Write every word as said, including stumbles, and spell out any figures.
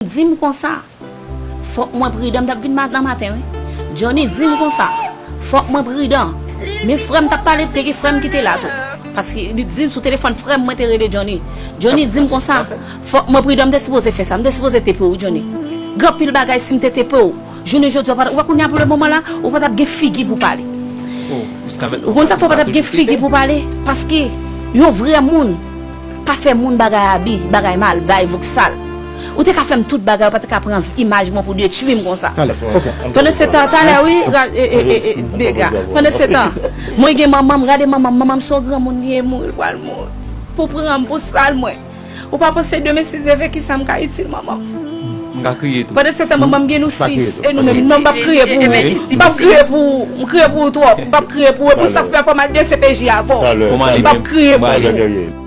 Di m konsa, fòk mwen pridan, m t ap vin ma-, nan maten, wi. Johnny di m konsa, fòk mwen pridan. Men frè m t ap pale, te gen frè m ki te la tou. Paske li di m sou telefòn, frè m, mwen te rele Johnny. Johnny di m konsa, fòk mwen pridan, m te sipoze fè sa, m te sipoze tepe w, Johnny. Gen anpil bagay, si m te tepe w, jounen jodi a, ou pa t, ou wè kounye a pou le moman la, ou pa t ap gen figi pou pale. Ou konn sa fè, ou pa t ap gen figi pou pale, paske yon vrè moun pa fè moun bagay abi, bagay mal, bagay vouk sal. Ou te ka fè m tout bagay, ou pa te ka pran imaj mwen pou detwi m konsa. Talè, ok. Pandan se tan, talè, wi, ra-, e, e, e, e, dega. Pandan se tan, mwen gen manman m, gade manman m, manman m se yon granmoun li ye, mouri, l pral mouri. Pou pran m, pou sal mwen. Ou pa panse demen si Dye vle kisa m ka itil manman m? M ka kriye tou. Pandan se tan, manman m gen nou sis, e nou menm, non, m p ap kriye pou ou. M p ap kriye pou ou. M kriye pou ou twòp. M p ap kriye pou ou. E pou sa k fè fò m al D C P J avè w. M p ap kriye pou ou.